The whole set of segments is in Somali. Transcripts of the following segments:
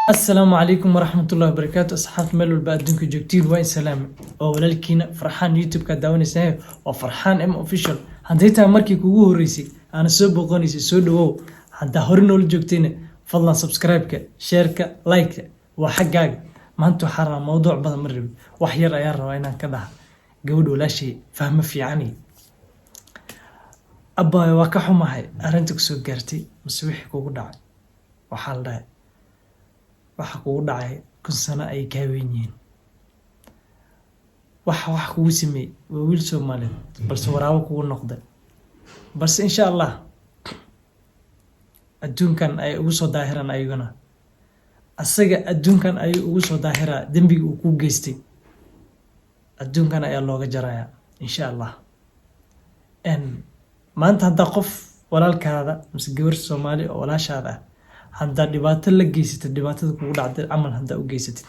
Asalaamu calaykum waraxmatullahi wabarakaatu. Asxaabta meel walba adduunka joogtiin, waa in salaame oo walaalkiina Farxaan. YouTube-ka daawanaysaa waa Farxaan M Official. Hadday tahay markii kugu horreysay aana soo booqanaysay, soo dhawow. Haddaa hore noola joogtayna, fadlan subscribe-ka, share-ka, like-ka waa xaggaaga. Maanta waxaa rabaa, mawduuc badan ma rabi, wax yar ayaan rabaa inaan ka dhaha gabadh walaashay Fahmo Fiicani. Abbaayo, waa ka xumahay arrinta kusoo gaartay mase wixii kugu dhacay. Waxaa la dhahay waxa kugu dhacay 1000 sano ay kaa weyn yihiin. Waxa wax kugu sameeyey waa wiil Soomaaliyeed, balse waraabo kugu noqday. Balse insha Allah adduunkan ay ugu soo daahiraan ayaguna, asaga adduunkan ayuu ugu soo daahiraa. Dembiga uu kuu geystay adduunkan ayaa looga jarayaa, insha Allah. Maanta haddaa qof walaalkaada mise gabar Soomaali oo walaashaada ah haddaa dhibaato la geysatid, dhibaatada kugu dhacday camal haddaa u geysatid,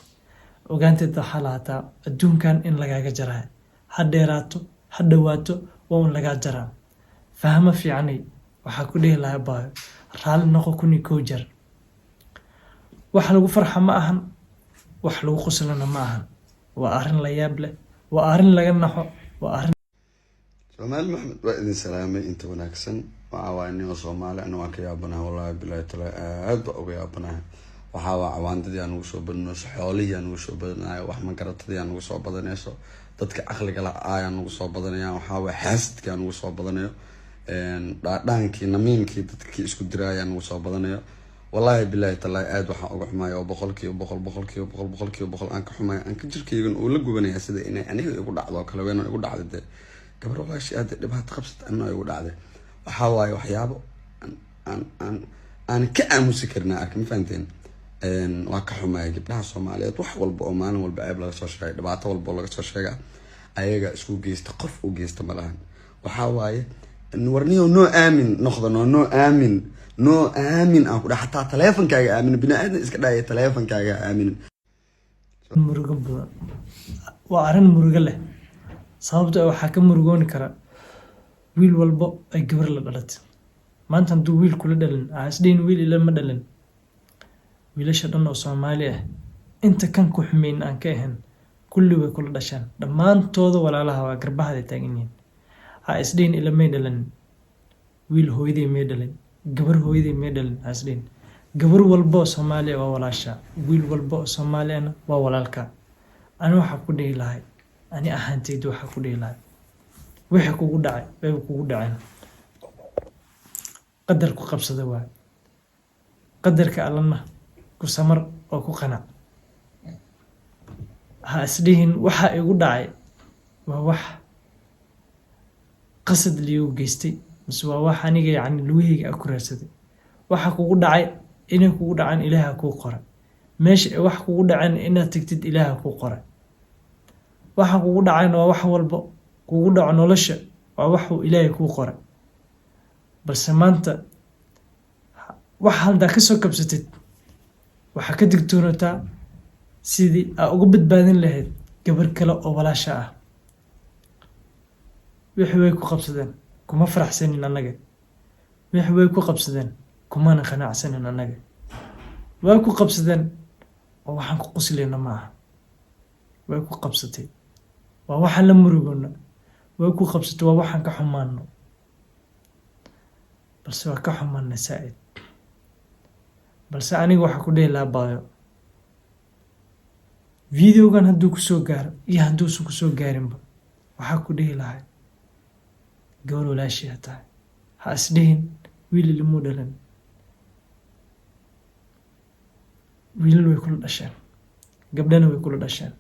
ogaanteed waxaa lahaataa adduunkan in lagaaga jaraayo. Ha dheeraato, ha dhawaato, waa un lagaa jaraa. Fahmo Fiicanay, waxaa ku dhihi lahaa, baayo, raalli noqo 1001 jeer. Wax lagu farxa ma ahan, wax lagu qoslana ma ahan. Waa arrin la yaab leh, waa arrin laga naxo, waa arrin Soomaali Maxamed, waa idin salaamay. Inta wanaagsan waxa waay nin oo Soomaali ana waan ka yaabanahay, wallahi bilahi tala, aad baa uga yaabanahay. Waxaa waa cawaandadii aan ugu soo badanayso, xoolihii aan ugu soo badanayo, wax magaratadii aan ugu soo badanayso, dadka caqliga la-aayaan ugu soo badanayaan. Waxaa waay xaasidkii aan ugu soo badanayo, dhaadhaankii, namiimkii, dadkii isku diraayaan ugu soo badanayo. Wallahi bilahi talaahi, aad waxaan uga xumaya oo 100%, 100%, 100% aan ka xumaya, aan ka jirkaygan uu la gubanaya, sida inay aniga igu dhacdo oo kale. Weyna igu dhacday dee, gabar walaashi aad dhibaato qabsata anna igu dhacday. Waxaa waaye waxyaabo aan aan aan ka aamusi karnaa arka, ma fahanteen? Waa ka xumaya gabdhaha Soomaaliyeed. Wax walba oo maalin walba ceeb laga soo sheegay, dhibaato walba oo laga soo sheega, ayaga isku geysta, qof u geysta ma lahan. Waxaa waaye warniyo, noo aamin noqda, noo aamin, noo aamin aan ku dhaha. Xataa taleefonkaaga aamin, bini aadan iska dhahaya, taleefonkaaga aaminin. Murugo badan, waa arrin murugo leh, sababto ah waxaa ka murugooni kara wiil walbo ay gabar la dhalatay. Maanta hadduu wiil kula dhalin, ha isdhihin wiil ila ma dhalin. Wiilasha dhan oo Soomaali ah, inta kan ku xumeyn aan ka ahayn, kulli way kula dhashaan dhammaantooda. Walaalaha waa garbahaday taagan yihiin. Ha isdhihin ila may dhalin, wiil hooyaday may dhalin, gabar hooyaday may dhalin, ha isdhihin. Gabar walba oo Soomaali ah waa walaasha, wiil walba oo Soomaali ahna waa walaalka. Ani waxaa ku dhihi lahay, ani ahaanteyda waxaa ku dhihi lahay, wixii kugu dhacay wayba kugu dhaceen, qadar ku qabsada waay. Qadarka Allana ku samar oo ku qanac. Ha isdhihin waxa igu dhacay waa wax qasad liigu geystay mise waa wax aniga yacni lugahayga a ku raadsaday. Waxa kugu dhacay inay kugu dhacaan Ilaaha kuu qoray. Meesha ay wax kugu dhaceen inaad tagtid Ilaaha kuu qoray. Waxa kugu dhacayna waa wax walbo kugu dhaco nolosha, waa wax uu Ilaahay kuu qoray. Balse maanta wax haddaa kasoo kabsatid, waxaa ka digtoonataa sidii aa uga badbaadin lahayd gabar kale oo walaasha ah. Wixii way ku qabsadeen, kuma faraxsanin annaga. Wixii way ku qabsadeen, kumana qanacsanin annaga. Way ku qabsadeen oo waxaan ku qoslayna ma aha. Way ku qabsatay, waa waxaan la murugoona. Way ku qabsatay, waa waxaan ka xumaano. Balse waa ka xumaana saa-id. Balse aniga waxaa ku dhihi lahaa, baayo, videogan hadduu kusoo gaaro iyo hadduusan kusoo gaarinba, waxaa ku dhihi lahay, gabar walaashii ha tahay, ha isdhihin wiil ilimuu dhalan. Wiilal way kula dhasheen, gabdhana way kula dhasheen.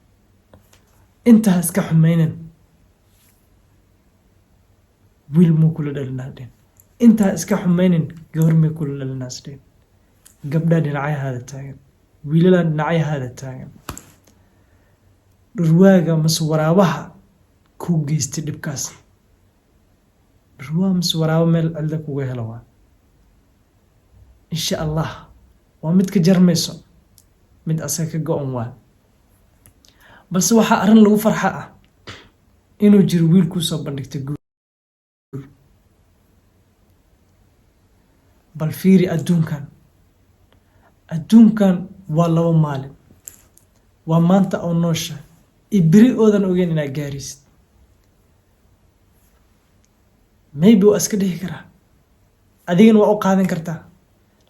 Inta ha iska xumeynin wiil muu kula dhalin hadhin. Inta ha iska xumeynin gabar may kula dhalin hasdhihin. Gabdhaa dhinacyahaada taagan, wiilalaa dhinacyahaada taagan. Dhurwaaga mase waraabaha kuu geystay dhibkaas, dhurwaa mase waraabo meel cidla kuga helo waa, insha Allah, waa mid ka jarmayso, mid asaga ka go-on waa. Balse waxaa arrin lagu farxa ah inuu jiro wiil kuusoo bandhigtay guur. Bal fiiri adduunkan, adduunkan Waa 2 maalin, waa maanta oo noosha iyo beri oodan ogeyn inaad gaaraysid. Maybe waa iska dhihi karaa, adigana waa u qaadan kartaa,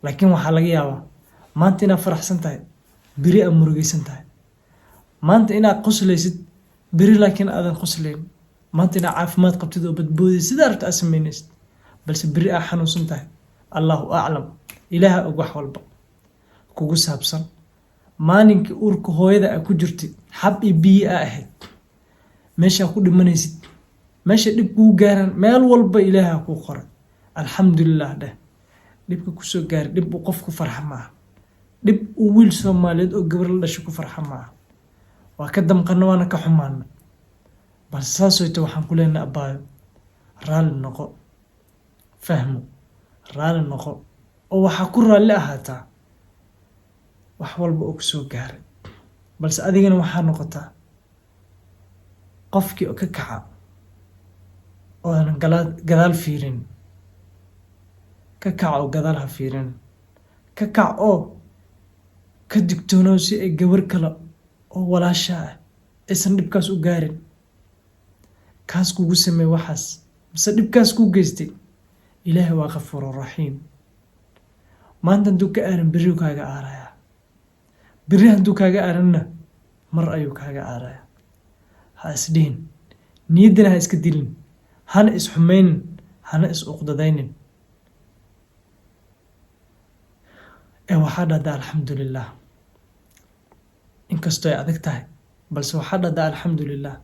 laakiin waxaa laga yaabaa maanta inaad faraxsan tahay, beri aad murugaysan tahay. Maanta inaad qoslaysid, beri laakiin aadan qoslayn. Maanta inaad caafimaad qabtid oo badboodaysid, sidaa rabta aad samaynaysid, balse beri aad xanuunsan tahay. Allahu aclam, Ilaaha og wax walba kugu saabsan. Maalinkii uurka hooyada aa ku jirtay, xab iyo biyo aa ahayd, meeshaa ku dhimanaysid, meesha dhib kuu gaaraan, meel walba Ilaaha kuu qoray. Alxamdulilah dheh. Dhibka kusoo gaaray dhib uu qof ku farxa maaha, dhib uu wiil Soomaaliyeed oo gabar la dhashay ku farxa maaha. Waa ka damqana, waana ka xumaana, balse saasooyta waxaan ku leenahay, abaayo, raalli noqo. Fahmo, raalli noqo oo waxaa ku raalli ahaataa wax walba oo kusoo gaaray. Balse adigana waxaa noqotaa qofkii ka kaca oo aanan gadaal fiirin. Ka kac oo gadaal ha fiirin. Ka kac oo ka digtoonow si ay gabar kale oo walaasha ah aysan dhibkaas u gaarin. Kaas kugu sameey waxaas mise dhibkaas kuu geystay, Ilaahay waa Kafuuru Raxiim. Maanta hadduu ka aaran, berriu kaaga aarayaa. Berri hadduu kaaga aaranna, mar ayuu kaaga aarayaa. Ha isdhihin, niyaddana ha iska dilin, hana is xumeynin, hana is uqdadaynin, ee waxaa dhahdaa alxamdulilah. Inkastoo ay adag tahay, balse waxaa dhahdaa alxamdulilah.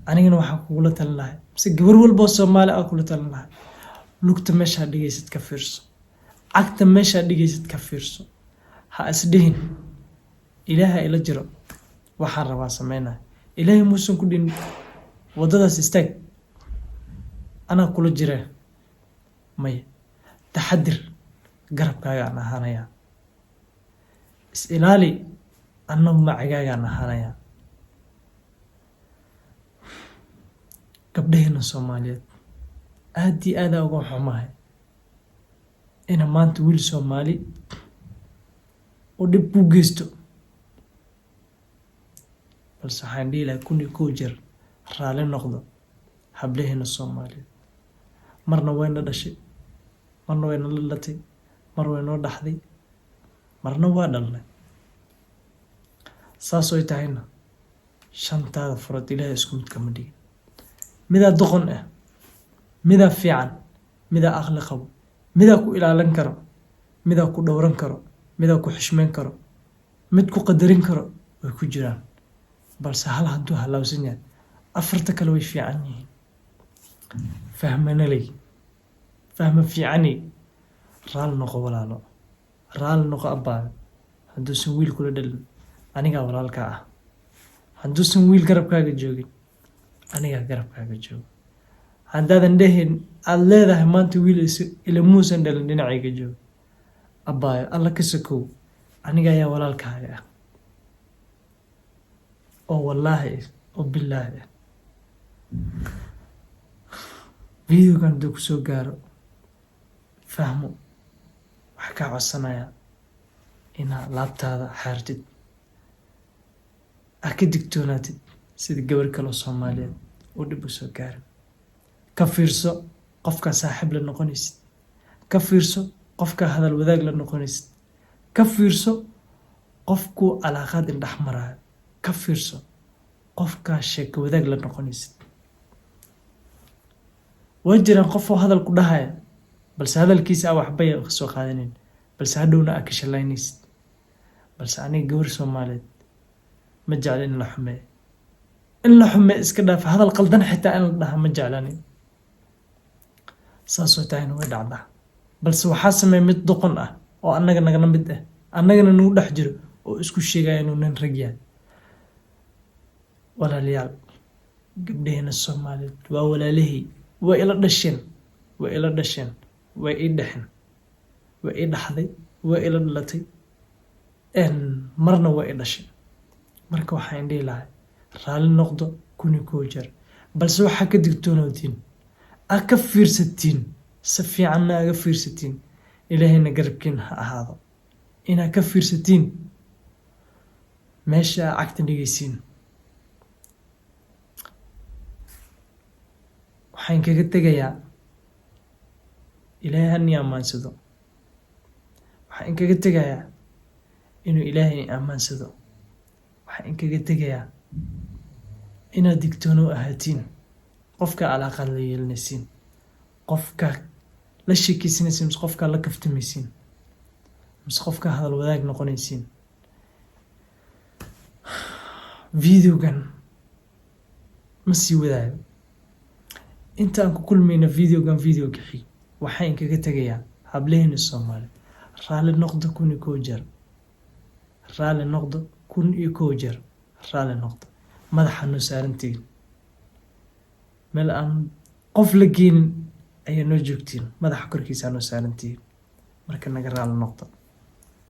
Anigana waxaan kugula talin lahay, mise gabar walboo Soomaali ah kula talin lahay, lugta meeshaa dhigaysid ka fiirso, cagta meeshaa dhigaysid ka fiirso. Ha isdhihin Ilaaha ila jiro, waxaan rabaa sameynaya. Ilaahay muusan ku dhihin waddadaas istaag, anaa kula jira. Maya, taxadir, garabkaagaan ahaanayaa. Is ilaali, annagu macigaagaan ahaanayaa. Gabdhaheena Soomaaliyeed, aad iyo aadaa uga xumahay ina maanta wiil Soomaali uu dhib kuu geysto, balse waxaan dhihi lahaa 1001 jeer raalli noqdo hablaheena Soomaaliyeed. Marna wayna dhashay, marna wayna la dhalatay, mar way noo dhaxday, marna waa dhalnay. Saas oy tahayna, shantaada furood Ilaahay isku mid kama dhigin. Midaa doqon ah, midaa fiican, midaa aqli qabo, midaa ku ilaalin karo, midaa ku dhowran karo, midaa ku xushmeyn karo, mid ku qadarin karo way ku jiraan. Balse hal hadduu halaawsan yahay, afarta kale way fiican yihiin. Fahmanaley, fahma fiicani, raali noqo walaalo, raali noqo abbaayo. Hadduusan wiil kula dhalin, anigaa walaalkaa ah. Hadduusan wiil garabkaaga joogin, anigaa garabkaaga joogo. Haddaadan dhehin aada leedahay maanta wiil ilamuusan dhalin dhinacayga joogo, abbaayo, Alla ka sokow, aniga ayaa walaalkaaga ah oo wallaahi ah oo bilaahi ah. Videogan hadduu kusoo gaaro, fahmo, waxaa kaa codsanayaa inaad laabtaada xaartid, aad ka digtoonaatid sida gabar kale oo Soomaaliyeed uu dhib u soo gaarin. Ka fiirso qofkaa saaxiib la noqonaysid, ka fiirso qofkaa hadal wadaag la noqonaysid, ka fiirso qofkuu calaaqaad indhex maraayo, ka fiirso qofkaa sheeko wadaag la noqonaysid. Waa jiraan qof oo hadal ku dhahaya, balse hadalkiisa aa waxbay kasoo qaadanin, balse hadhowna aa ka shalaynaysid. Balse aniga gabar Soomaaliyeed ma jecla in la xumeeyo. In la xumeeyo iska dhaaf, hadal qaldan xitaa in la dhaha ma jeclanin. Saasoo tahayna way dhacdaa, balse waxaa sameeya mid doqon ah oo annaga nagana mid ah, annagana nagu dhex jiro, oo isku sheegaya inuu nin rag yahay. Walaalayaal, gabdhaheena Soomaaliyeed waa walaalahey, way ila dhasheen, way ila dhasheen, way ii dhexeen, way ii dhaxday, way ila dhalatay, marna way i dhashay. Marka waxaan dhihi lahay raalli noqdo 1001 jeer, balse waxaa ka digtoonootiin, aa ka fiirsatiin, si fiicanna aga fiirsatiin. Ilaahayna garabkiina ha ahaado. Inaad ka fiirsatiin meesha aa cagta dhigaysiin. Waxaan kaga tegayaa Ilaahay ha nii ammaansado. Waxaan kaga tegayaa inuu Ilaahay ammaansado. Waxaan kaga tegayaa inaad digtoonow ahaatiin qofka alaaqaad la yeelanaysiin, qofka la sheekeysanaysiin, mise qofka la kaftamaysiin, mise qofka hadal wadaag noqonaysiin. Videogan ma sii wadaayo. Inta aan ku kulmayna videogan videoga xig, waxaan kaga tegayaa hablaheena Soomaali: raalli noqda 1001 jeer, raalli noqda 1001 jeer, raalli noqda. Madaxa noo saarantihiin, meel aan qof la geenin ayaa noo joogtiin, madaxa korkiisa noo saarantihiin. Marka naga raalli noqda.